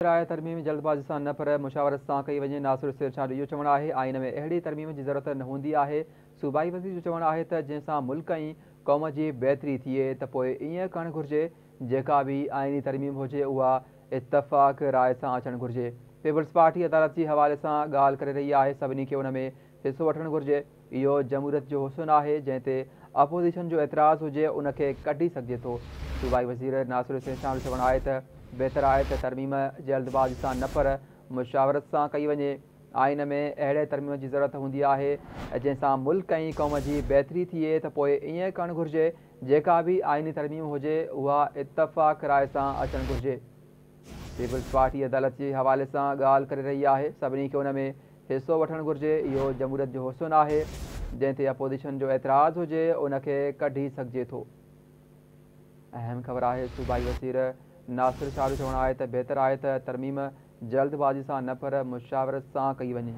راء ترميم جلدبازي سان نه پر مشاورت سان ڪئي وڃي. ناصر حسين شاهه جو اهو چوڻ آهي آئين ۾ اهڙي ترميم جي ضرورت نه هوندي آهي. صوبائي وزير جو چوڻ آهي ته جنهن سان ملڪ ۽ قوم جي بهتري ٿئي ته پوء ائين ڪرڻ گهرجي، جيڪا به آئيني ترميم هجي اها اتفاق راء سان اچڻ گهرجي. پيپلز پارٽي عدالت جي حوالي سان ڳالهه ڪري رهي آهي، سڀني کي ان ۾ حصو وٺڻ گهرجي. اهو جمهوريت جو حسن آهي، جنهن تي اپوزيشن جو اعتراض هجي ان کي ڪڍي سگهجي ٿو. صوبائي وزير ناصر حسين شاهه جو چوڻ آهي ته بهتر آهي ته ترميم جلدبازي سان نه پر مشاورت سان ڪئي وڃي. آئين ۾ اهڙي ترميم جي ضرورت هوندي آهي، جنهن سان ملڪ ۽ قوم جي بهتري ٿئي ته پوء ائين ڪرڻ گهرجي، جيڪا به آئيني ترميم هجي اها اتفاق راء سان اچڻ گهرجي. پيپلز پارٽي عدالت جي حوالي سان ڳالهه ڪري رهي آهي، سڀني کي ان ۾ حصو وٺڻ گهرجي، اهو جمهوريت جو حسن آهي، جنهن تي اپوزيشن جو اعتراض هجي ان کي ڪڍي سگهجي ٿو. اهم خبر آهي صوبائي وزير ناصر شاهه جو چوڻ آهي ته بهتر آهي ته ترميم جلدبازي سان نه پر مشاورت سان ڪئي وڃي.